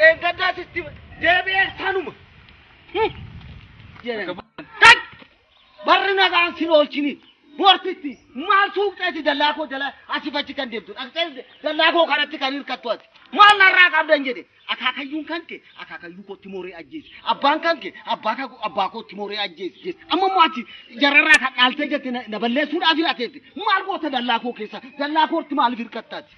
Dheengaddaas itti deebi'ee sanuma. Jedhan. Tak! Barri nagaan sin oolchini. Boortitti maal suuqxeeti dallaa koo jala asii achi kan deemtu. Dhaqxee dallaa koo kanatti kan hirkattu ati. Maal narraa qabdan jedhe. Akaakayyuun kan kee akaakayyuu kootti mooree ajjeese. Abbaan kan kee abbaa kan abbaa kootti mooree ajjeese. Amma immoo ati jararraa kan dhaaltee jette na balleessuudhaaf hirateetti. Maal goota dallaa koo keessa? Dallaa kootti maaliif hirkattaati?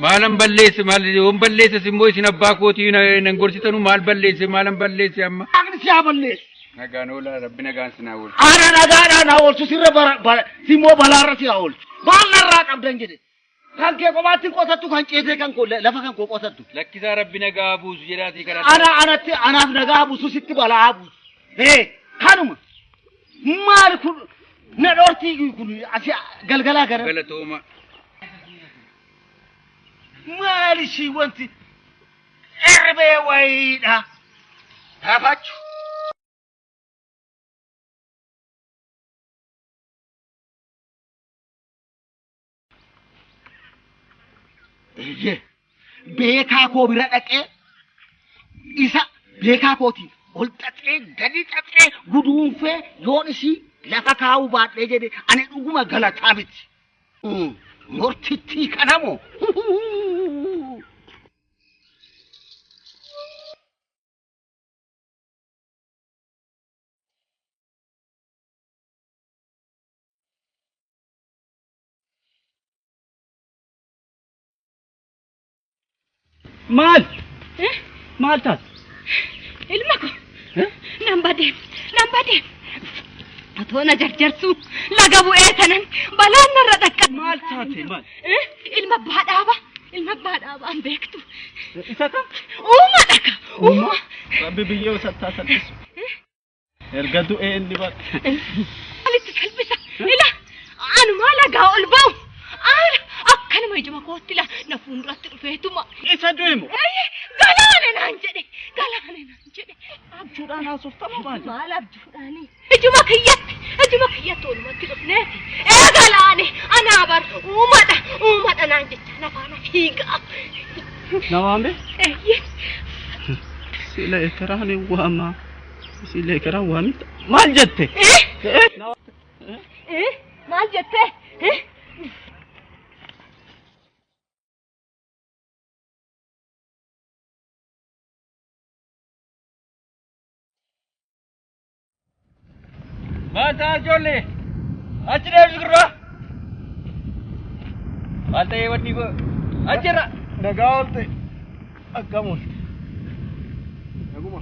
Maalan balleesse maal yoon balleesses immoo isin abbaa kootii nan gorsitanu maal balleesse maalan balleesse amma. Waaqni si haa balleessu. Nagaan oolaa rabbi nagaan sinaa oolchu. Ana nagaadhaan haa oolchu sirra bara bara simmoo balaarra si haa oolchu. Maal narraa qabdan jedhe. Kan kee kophaatti hin qotattu kan ceetee kan koo lafa kan koo qotattu. Lakkisaa rabbi nagaa buusu jedhaatii karaa. Ana anatti anaaf nagaa buusu sitti balaa haa buusu. Ee kanuma maali kun na dhortii kun asi galgalaa gara. Galatooma. Maali ishii wanti erbee wayiidha. Tafachu. Eeyyee. Beekaa koo bira dhaqee isa beekaa kootiin ol xaxee gadi xaxee guduunfee yoon isii lafa kaa'uu baadhee jedhe ani dhuguma galataa miti. Mortittii kana moo? Maal? Maal taate? Ilma ko nan badeem nan badeem otoo na jarjarsuu laga bu'ee tanan balaan narra dhaqqabe. Maal taate maal? Ilma abbaa dhaaba ilma abbaa dhaabaan beektu. Isa kam? Uuma dhaka uuma. Rabbi biyyoo sattaa salphisu. Erga du'ee inni bar. Maalitti salphisa? Ila anumaa lagaa ol ba'u. Aara akkanuma ijuma kootti la na fuulduratti dhufeetuma. Isa du'e moo? Eeyyee galaana naan jedhe galaana naan jedhe. Abjuudhaan haasoftama maali? Maal abjuudhaani? Ijuma kiyyatti ijuma kiyyatti olumatti dhufneeti. Ee galaane anaa bar uumadha uumadha naan jecha na faana fiigaa. Na waame? Eeyyee. Sila ekeraan hin waamaa. Sila ekeraan waamita. Maal jette? Eh? Eh? Maal jettee? Eh? Maal ta'a ijoollee? Achi deemsi gurbaa. Maal ta'ee wanni koo? Achirra. Nagaa oolte. Akkam oolte? Naguma.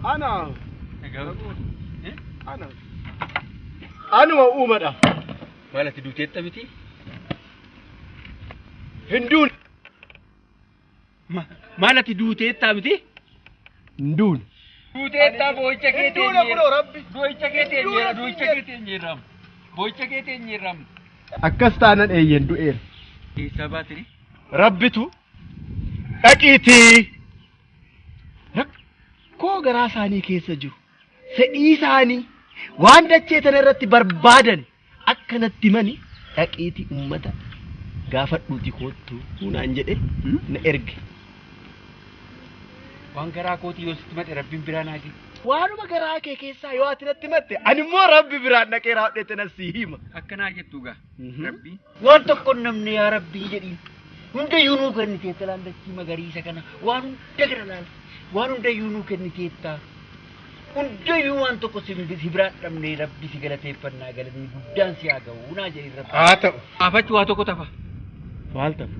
Ana. Ana. Anuma uumadha. Maal ati duuteetta miti? Hin duune. Maal ati duuteettaa miti? Hin duune. Duuteettaa boo'icha kee Hin duune kunoo rabbi. Boo'icha kee teenyeerra. Boo'icha kee teenyeerra. Boo'icha kee teenyeerra. Akkas taanan eeyyen du'eera. Eessaa baatiri? Rabbitu dhaqiitii rakkoo garaa isaanii keessa jiru fedhii isaanii waan dachee tana irratti barbaadan akka natti himani dhaqiitii ummata gaafadhuuti koottu naan jedhe na erge. Waan garaa kootii yoo sitti mate rabbiin biraa naa gahe. Waanuma garaa kee keessaa yoo ati natti himatte ani immoo rabbi biraan dhaqee raawwadhee tana sii hima. Akkanaa jettu gaa rabbiin. Waan tokko namni yaa rabbii jedhiin. Hundayyuu nuu kenniteetta laal dachii magariisa kana waan hunda gara laal waan hundayyuu nuu kenniteetta. Hundayyuu waan tokko si si biraan dhabnee rabbi si galateeffannaa galanni guddaan si haa ga'u naa jedhin rabbi. Haa ta'u. Afachu waa tokko tafa. Maal tafa?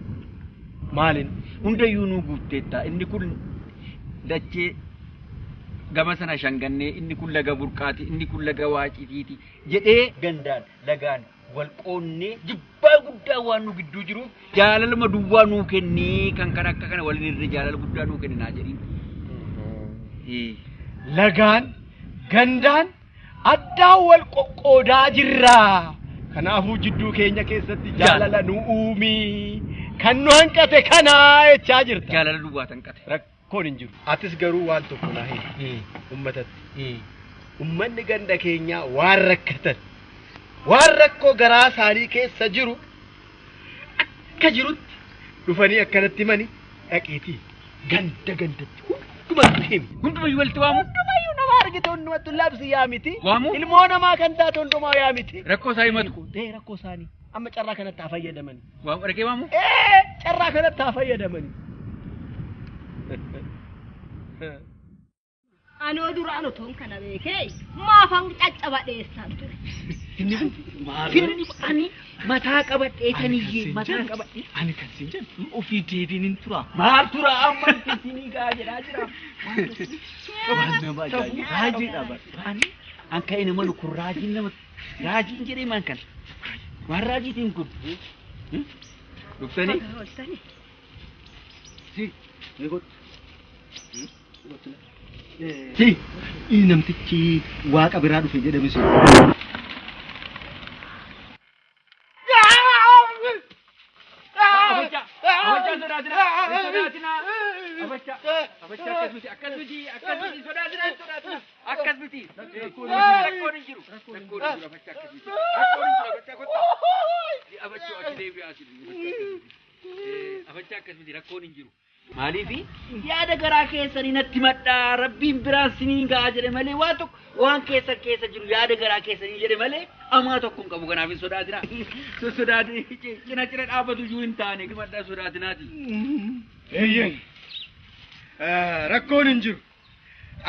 Maalin? Hundayyuu nuu guutteetta inni kun dachee gama sana shangannee inni kun laga burqaati inni kun laga waacitiiti jedhee gandaan lagaan wal qoonnee jibbaa guddaa waan nu gidduu jiruuf jaalaluma duwwaa nuu kennii kan kan akka kana waliin irra jaalala guddaa nuu kenni naa jedhiin. Lagaan gandaan addaan wal qoqqoodaa jirra. Kanaafuu jidduu keenya keessatti jaalala nu uumi. Kan nu hanqate kana jechaa jirta. Jaalala duwwaa hanqate. Rakkoon hin jiru. Atis garuu waan tokko naa himi. Uummatatti. Uummanni ganda keenyaa waan rakkatan. Waan rakkoo garaa isaanii keessa jiru Akka jirutti dhufanii akkanatti himani dhaqiitii ganda gandatti hundumatti himi. Hundumayyuu walitti waamu? Hundumayyuu nama argite hundumattu labsi yaa miti. Waamu? Ilmoo namaa kan taate hundumaa yaa miti. Rakkoo isaa himatu. Ee rakkoo isaanii amma carraa kanatti haa fayyadamani. Waamu dhaqee waamu? Ee carraa kanatti haa fayyadamani. Anoo duraan otoon kana beekee maafan caccabadheessaan ture. Finni ani mataa qabadhee taniyyee mataa qabadhee. Ani kan siin jedhu ofii deebiin hin tura. Maal tura amma isinii gaa jedhaa jira. Waan nama ajaa'ibu. Raajiidha bara. Ani an ka'e nama kun raajiin nama raajiin jedhee maan kana. Waan raajiitiin kun. Dhuftanii? Ooltanii. Si ni godhu. Si. Namtichi waaqa biraa dhufe jedhame sun. Abachaa sodaatinaa. Sodaatinaa. Abachaa. Abachaa akkas miti akkas miti akkas miti sodaatinaa sodaatinaa akkas miti. Rakkoon hin jiru. Rakkoon hin jiru abachaa akkas miti. Rakkoon hin jiru abachaa kottaa. Abachuu achi deebi'aa asii. Abachaa akkas miti rakkoon hin jiru. Maaliifi yaada garaa keessanii natti madhaa rabbiin biraan siniin ga'a jedhe malee waan tokko waan keessa keessa jiru yaada garaa keessanii jedhe malee amaa tokko hin qabu kanaaf hin sodaatinaa. Sosodaatini cina cina dhaabbatu iyyuu hin taane madhaa sodaatinaati. Eeyyeen rakkoon hin jiru.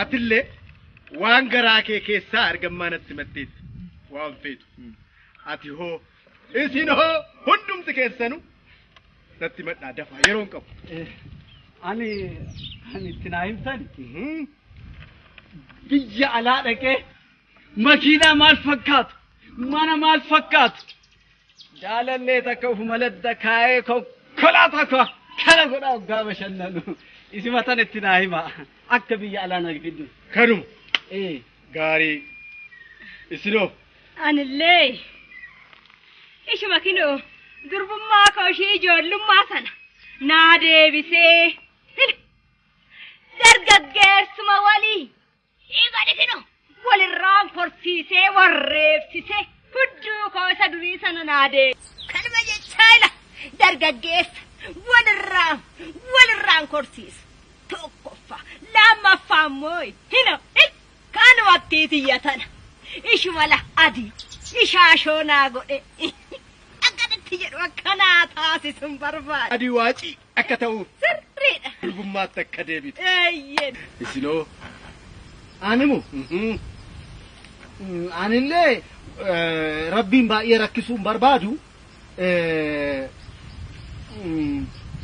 Atillee waan garaa kee keessaa argammaa natti maddeetti waan feetu. Ati hoo isin hoo hundumti keessanu natti madhaa dafaa yeroo hin qabu. Ani ani itti naa himtani. Biyya alaa dhaqee makiinaa maal fakkaatu mana maal fakkaatu jaalallee takka ufuma ladda kaayee konkolaataa koo kana godhaa waggaa bashannanu isimatan itti naa hima akka biyya alaa na fiddu. Kanuma Ee gaarii isinoo Anillee ishuma kinoo durbummaa koo ishee ijoollummaa sana naa deebisee dargaggeessuma walii dhiiga dhiqino walirraan korsiisee warreebsisee hudduu koo isa durii sana naa deebise. Kanuma jechaa ila dargaggeessa walirraan walirraan korsiisa tokkoffaa lammaffaa immoo hina kanumatti tiyya tana ishuma la adii ishaashoo naa godhe akkanatti jedhu akkanaa taasisuun barbaada. Adii waacii akka ta'uuf Sirriidha. durbummaatti akka deebitu. Eeyyeen. Isinoo Animu anillee rabbiin baay'ee rakkisuun barbaadu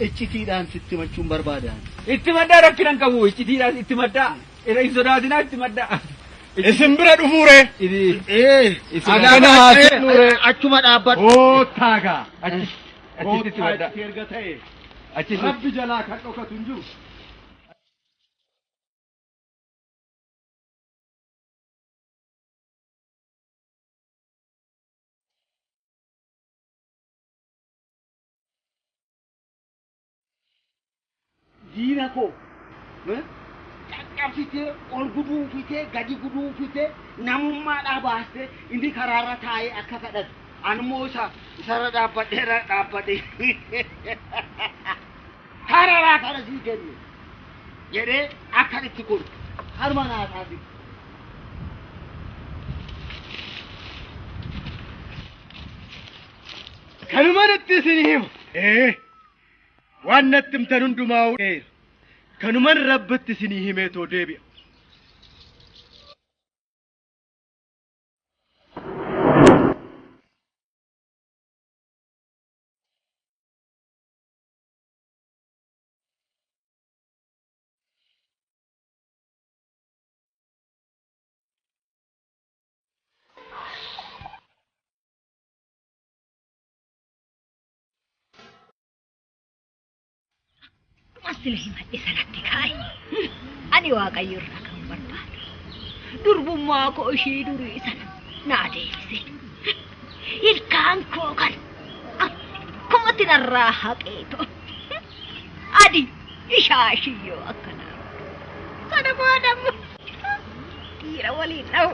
iccitiidhaan sitti machuun barbaada. Itti maddaa rakkina hin qabu iccitiidhaan itti maddaa. Hin sodaatinaa itti maddaa. Isin bira dhufuure. Ee Akkana haa jennuure. Achuma dhaabbadhu. Koottaa gaa. Achitti itti maddaa. Koottaa erga ta'e. Achitti. Rabbi jalaa kan dhokatu hin jiru. Diina koo caccabsitee ol guduunfitee gadi guduunfitee namummaadhaa baastee inni karaarra taa'ee akka kadhatu animmoo isa isarra dhaabbadhee irra dhaabbadhee kararaa kana sii kenne jedhee akka itti godhu harma naa taasisu. Kanuma natti isin hima. Ee waan natti himtan hundumaa dheera. Kanuman rabbitti isinii himeetoo deebi'a. Asila himadhe sanatti kaa'e. Ani waaqayyo irraa kan barbaadu. Durbummaa koo ishee durii sana naa deebise. Ilkaan koo kan akkumatti narraa haqeetu. Adi ishaashiyyoo akkanaa. Sana booda immoo dhiira waliin dha'u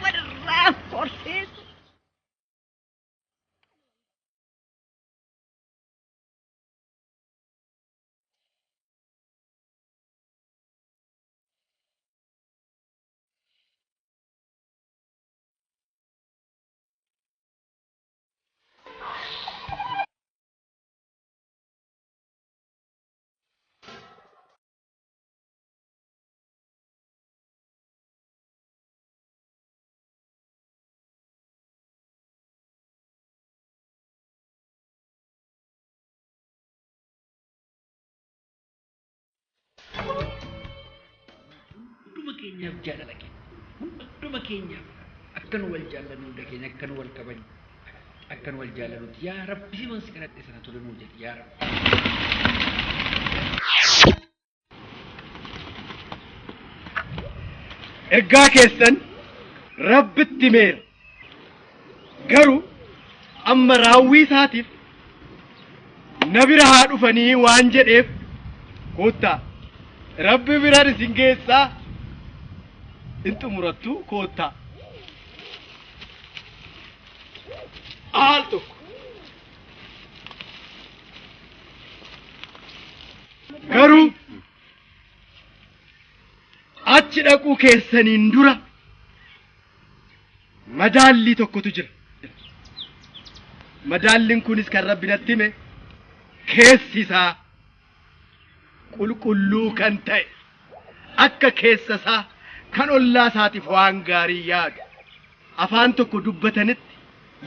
walirraa korseessu. keenyaaf jaalala kenna. Hunduma keenyaaf akka nu wal jaallannu hunda keenya akka nu wal kabajnu akka nu wal jaallannutti yaa Rabbi siman si kadhadhe sana tole nuu jedhi yaa Rabbi. Ergaa keessan Rabbitti himeera. Garuu amma raawwii isaatiif na bira haa dhufanii waan jedheef koottaa. Rabbi biraan isin geessaa in xumurattu koottaa. Al tokko. Garuu achi dhaquu keessaniin dura madaallii tokkotu jira. Madaalliin kunis kan Rabbi natti hime keessi isaa qulqulluu kan ta'e akka keessa isaa kan ollaa isaatiif waan gaarii yaadu afaan tokko dubbatanitti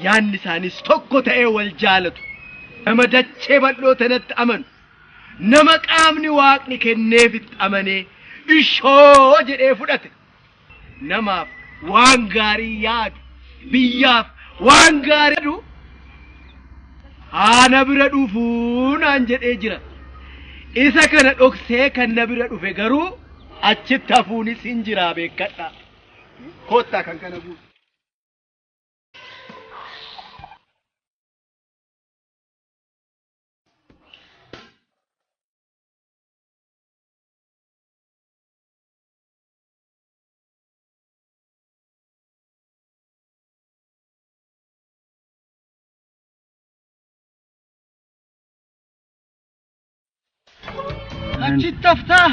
yaadni isaaniis tokko ta'ee wal jaalatu nama dachee bal'oo tanatti amanu nama qaamni waaqni kenneefitti amanee ishoo jedhee fudhate namaaf waan gaarii yaadu biyyaaf waan gaarii yaadu haa na bira dhufuu naan jedhee jira. Isa kana dhoksee kan na bira dhufe garuu achitti hafuunis hin jiraa beekkadha. Koottaa kan kana guutu. Achitti haftaa.